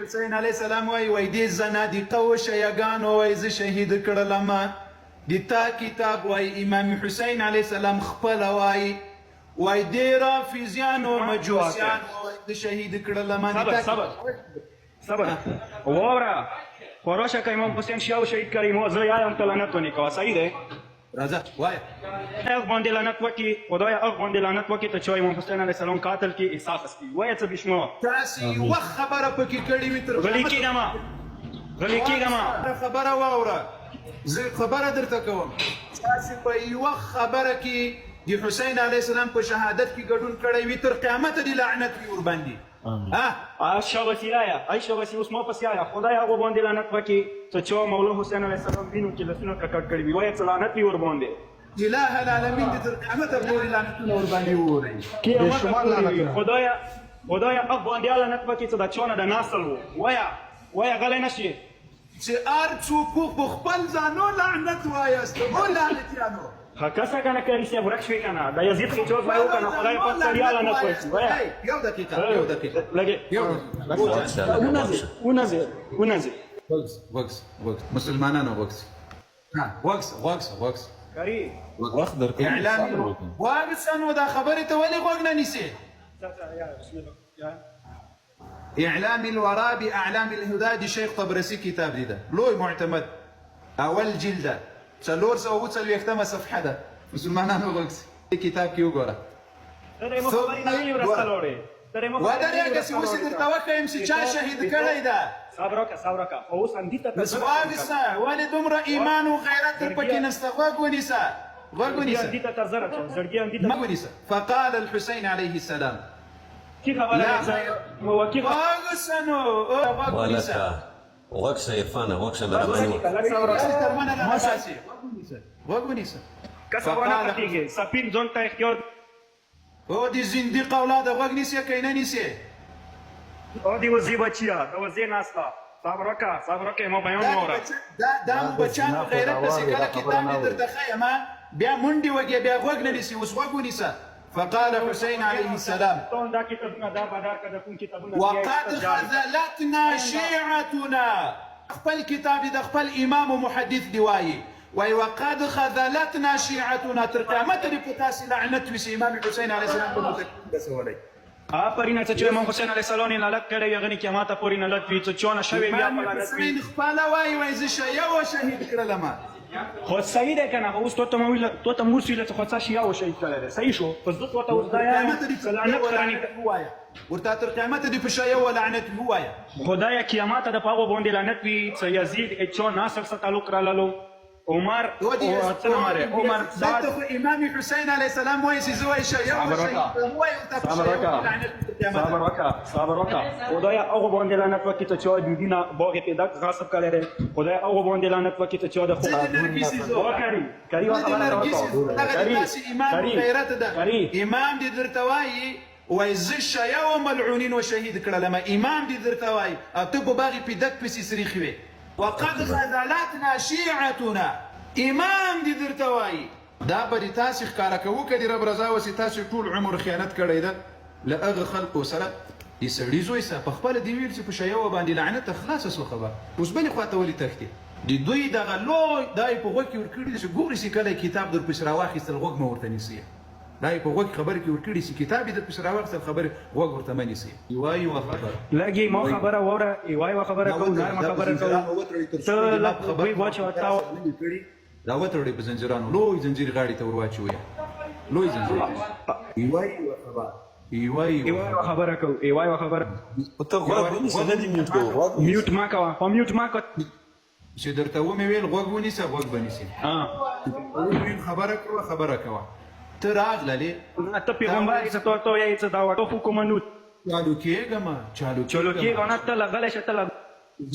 حسین علیه السلام وایي، وایي دې زنادقه و شیعه ګانو وایي زه شهید کړلم. د تا کتاب وایي امام حسین علیه السلام خپله وایي، وایي دې رافضیانو مجوسیانو وایي زه شهید کړلم. د صبر تا صبر صبر ووره خو راشه که امام حسین شیعه شهید کړي مو زه یا هم ته لعنت ونی کوه، صحیح دی؟ راځه وایه. اغ باندې لعنت وکي، خدای اغ باندې لعنت وکي ته چا امام حسین علیه السلام قتل کی احساس استی وایه څه بشما. تاسې یوه خبره پکې کړې وي تر غلی قیامته کیږه ما، غلی کیږه ما. خبره واوره، زه خبره درته کوم. تاسې په یوه خبره کې د حسین علیه السلام په شهادت کې ګډون کړی وي تر قیامته دې لعنت وي ورباندې. ها. شاباسی آیا ای شاباسی اوس ما پسې آیا، خدای هغو باندې لعنت وکړي څه چا مولا حسین علیه السلام وینو کې لاسونه ککړ کړي وي، وایه څه لعنت وي ورباندې. اله العالمین دې تر قیامته پورې لعنتونه ورباندې ووري. قیامته بېشمار پورې وي. لعنتونه. خدایه خدایه هغ باندې لعنت وکړي څه د چا نه د نسل وو. وایه وایه غلی نه شې. چې هر څوک وو په خپل ځانو لعنت وایاست او لعنتیانو. ښه کسه کنه قاري صاحب ورک شوې کنه د یزید خچوز وایو کنه خدای پاک سړیا لعنت وکړي وایه. یو دقیقه یو دقیقه لګې یو دقیقه. ونځې ونځې ونځې. غوږ غوږ غوږ مسلمانانو غوږ ها غوږ غوږ غوږ. قاري وخت درکوم اعلام صبر وکړه. غوږ سه نو دا خبرې ته ولې غوږ نه نیسې؟ بسم الله یا. اعلام الورا باعلام الهدی د شیخ طبرسي کتاب دی ده لوی معتمد اول جلد ده 440مه صفحه ده مسلمانانو غوږ سي کتاب کې وګوره. ته د مخبري نه ویلي ورسته لوړې ته د مخبري نه ویلي ودرېږه چې اوس یې درته وښیم چې چا شهید کړی ده. صبر وکړه صبر وکړه خو اوس اندي ته بس غوږ سه ولې دومره ایمان او غیرت در پکې نشته غوږ ونیسه غوږ ونیسه اندي ته تر زره زړګي اندي ته غوږ ونیسه فقال الحسین علیه السلام کی خبره لا ده موکی غوږ سه نو غوږ ونیسه. ولکه غوږ شه عرفانه غوږ شه مهرباني وکړه. تر منه نه باسي غوږ ونیسه. کسه ونه پټیږي سپین ځون ته اختیار. او دې زندیق اولاده غوږ نیسې که نه نیسې؟ او دې وزې بچیه د وزې ناسته صبر وکړه صبر وکړه ما بیان واوره. دا دا مو بچیانو غیرت داسې کله کتاب دې درته ښیم بیا منډې وږې بیا غوږ نه نیسې اوس غوږ ونیسه. فقال حسين عليه السلام وقد خذلتنا شيعتنا خپل کتاب د خپل امام او محدث دی وایي، وایي وقد خذلتنا شيعتنا تر قیامته دې په تاسې لعنت وي چې امام حسین علیه السلام په متکبرین رسولی. آفرین څه چې امام حسین علیه السلام یې لعنت کړی وي هغه نه قیامته پورې لعنت وي څه چا نه شوی بیا په لعنت وي. امام حسین خپله وایي، وایي زه شیعه و شهید کړلم. خو صحیح دی کنه، خو اوس تو ته ما ویل تو ته موس ویل چې خو څه شیعه و شهید کړی دی صحیح شو، خو زه تو ته اوس دا یم چې لعنت کرنی ووایه ورته تر قیامته دې په شیعه و لعنت وي ووایه. خدایه قیامته د په هغو باندې لعنت وي چې یزید چا نسل سره تعلق راللو عمر او څه نوم دی عمر سعد. دلته خو امام حسین علیه السلام وایي چې زه وایي شیعه و شهید کړم ووایه ورته په صبر شیعه وکړه باندې لعنت وي تر قیامته. صبر وکړه صبر وکړه خدایه هغو باندې لعنت وکړي چې چا د دینه باغ پیدا غصب کړی دی، خدای هغو باندې لعنت وکړي چې چا د زه د نرګسي زو وکړي کری زه د نرګسي زو دغه د تاسې ایمان او غیرت ده. امام دې درته وایي وایي زه شیعه و ملعونین و شهید کړلم امام دې درته وایي او ته په باغ پیدک پسې سریښ وې. وقد خذلتنا شیعتنا امام دې درته وایي. دا به دې تاسې ښکاره کوو که د رب رضا وسي تاسې ټول عمر خیانت کړی ده له هغه خلقو سره د سړي زوی سه په خپله دې ویل چې په شیعه و باندې لعنت ته خلاصه سوه خبره اوس بلې خواته ولې تښتې. د دوی دغه لوی دا یې په غوږ کې ورکړي دي چې ګورې چې کله یې کتاب درپسې راواخیستل غوږ مه ورته نیسئ دا یې په غوږ کې خبرې کې ورکړي چې کتاب یې درپسې راواخیستل خبرې غوږ ورته مه نیسئ یوه یوه خبره. لږ یې ما خبره واوره یوه یوه خبره کوو نرمه خبره کوو ته لږ غوږ واچوه تا. دا وتړئ په زنځیرانو لوی ځنځیر غاړې ته ورواچوئ لوی ځنځیر یوه یوه خبره یوه یوه خبره کوو یوه یوه خبره. خو ته غوږ ونیسه نه دې میوټ کوه غوږ ونیسه. میوټ ما کوه خو میوټ ما کوه. چې درته ومې ویل غوږ ونیسه غوږ به نیسې. چې درته ومې ویل خبره کوه خبره کوه ته راغللې. نه ته پیغمبر یې څه ته یې څه دا وټو حکم نو. چالو کېږم چالو چالو کېږم نه ته لغلی شه ته لغ.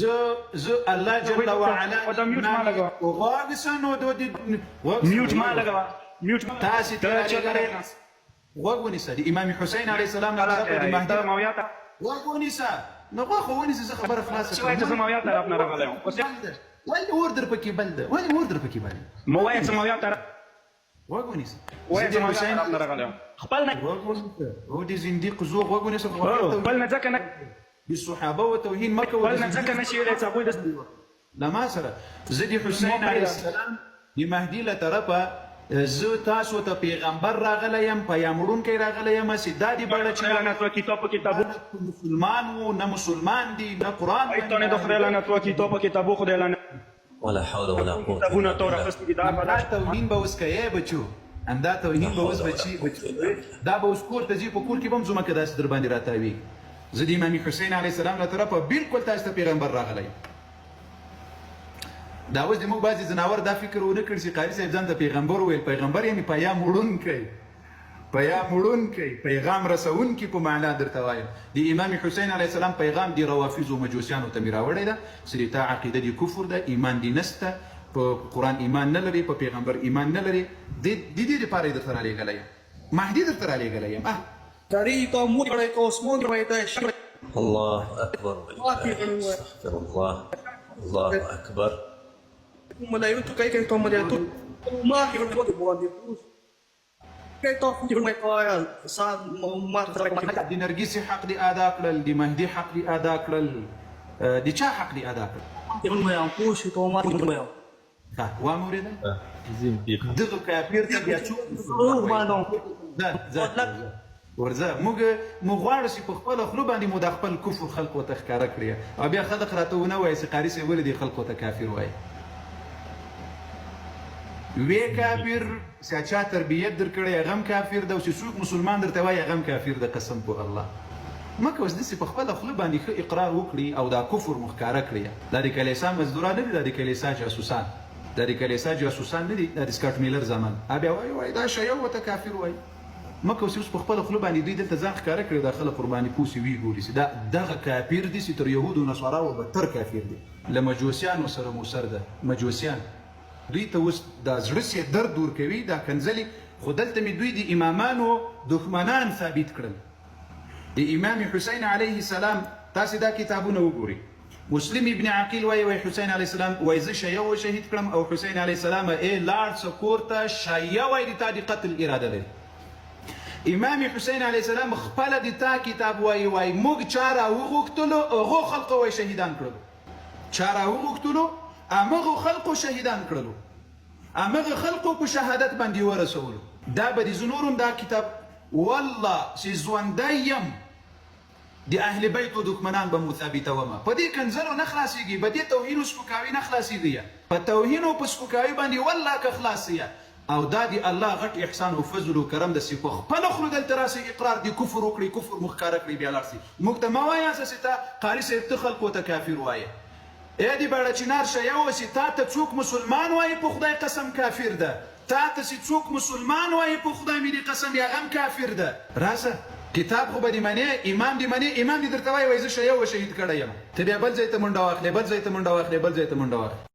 زه زه الله جل وعلا خو میوټ ما لګوه. غوږ سه نو دو دې غوږ میوټ ما لګوه میوټ تاسې ته غوږ ونیسه د امام حسین علیه السلام نه راغله د مهدي غوږ ونیسه نو غوږ خو ونیسه زه خبره خلاصه کړم. چې وایې زه معاویه طرف نه راغلی یم اوس ولې اور در پکې بل ده ولې اور در پکې بل ده مو وایه څه معاویه طرف غوږ ونیسه وایه څه معاویه طرف نه راغلی یم خپل نه غوږ ونیسه او دې زندیق زو غوږ ونیسه خپل نه ځکه نه. د صحابه و توهین مه کوه. بل نه ځکه نشي ویلی چې هغوی د له ما سره زه د حسین علیه السلام د مهدي له طرفه زه تاسو ته پیغمبر راغلی یم، پیام وړونکی راغلی یم، چې دا دې بړه چې لعنت وکړي تا په کتابو مسلمان وو، نه مسلمان دي، نه قرآن. ته د خدای لعنت وکړي تا په کتابو، خدای لعنت. ولا حول ولا قوة کتابونه إلا تو بالله. راخستي دي دا همدا توهین به اوس کوې بچو، همدا توهین به اوس بچي دا به اوس کور ته ځي، په کور کې به هم ځمکه داسې در باندې راتاوي. زه د امام حسین علیه السلام له طرفه بالکل تاسو ته پیغمبر راغلی یم. دا اوس د موږ بعضې ځناور دا فکر ونه کړ چې قاري صاحب ځان ته پیغمبر وویل. پیغمبر یعنې پیام وړونکی، پیام وړونکی، پیغام رسوونکی په معنا درته وایم. د امام حسین علیه السلام پیغام د روافضو مجوسیانو ته مې راوړی ده چې د تا عقیده د کفر ده، ایمان دې نسته، په قرآن ایمان نه لري، په پیغمبر ایمان نه لري. د دې لپاره یې درته رالیږلی یم، مهدي درته رالیږلی یم. الله اکبر استغفر الله، الله اکبر. د نرګسي حق دې ادا کړل، د مهدي حق دې ادا کړل، د چا حق دې ادا کړل؟ ها وامه اورېدل؟ دغه کافر ته بیا څوک ځه ځه ورځه. موږ غواړو چې په خپله خوله باندې مو د خپل کفر خلکو ته ښکاره کړي او بیا خلک راته ونه وایي چې قاري صاحب ولې دې خلکو ته کافر وایي. وی کافر چې چا تربیت درکړی هغه هم کافر ده، او چې څوک مسلمان درته وایي هغه هم کافر ده. قسم په الله مکه اوس داسې په خپله خوله باندې ښه اقرار وکړي او دا کفر مو ښکاره کړي. دا د کلیسا مزدوران نه دي، دا د کلیسا جاسوسان، دا د کلیسا جاسوسان نه دي، دا د سکاټ میلر زامن. بیا وایي وایي دا شیعه ورته کافر وایي. مکه اوس په خپله خوله باندې دوی دلته ځان ښکاره کړي، دا خلک ورباندې پوسې وي ګوري چې دا دغه کافر دي چې تر یهودو نصاراو بدتر کافر دي. له مجوسیانو سره مو سر ده، مجوسیان دوی ته اوس دا زړه سي درد ورکوي دا کنځلې. خو دلته مې دوی د امامانو دښمنان ثابت کړل. د امام حسین علیه السلام تاسې دا کتابونه وګورئ. مسلم ابن عقیل وایي وایي حسین علیه السلام وایي زه شیعه و شهید کړم، او حسین علیه السلام ای لاړ څه کور ته، شیعه وایي د تا د قتل اراده لري. امام حسین علیه السلام خپله د تا کتاب وایي وایي موږ چا راوغوښتلو هغو خلقو وایي شهیدان کړلو، چا راوغوښتلو همغو خلقو شهیدان کړلو، همغه خلقو په شهادت باندې ورسولو. دا به د زه نور هم دا کتاب والله چې ژوندی یم د اهل بیتو دښمنان به مو ثابتومه. په دې کنځلو نه خلاصېږي، په دې توهین او سپکاوي نه خلاصېږي، په توهین او په سپکاوي باندې والله که خلاص یې. او دا د الله غټ احسان او فضل او کرم د چې په خپله خوله دلته راسي اقرار د کفر وکړي، کفر مو ښکاره کړي، بیا لاړ سي. موږ ته مه وایاست چې تا قاري صاحب ته خلکو ته کافر وایې. ای د باړه چنار شیعه اوسې، تا ته څوک مسلمان وایي په خدای قسم کافر ده، تا ته چې څوک مسلمان وایي په خدای مې دې قسم هغه هم کافر ده. راسه کتاب خو به دې منې، امام دې منې، امام دې درته وایي وایي زه شیعه و شهید کړی یم، ته بیا بل ځای ته منډه واخلې، بل ځای ته منډه واخلې، بل ځای ته منډه واخلې.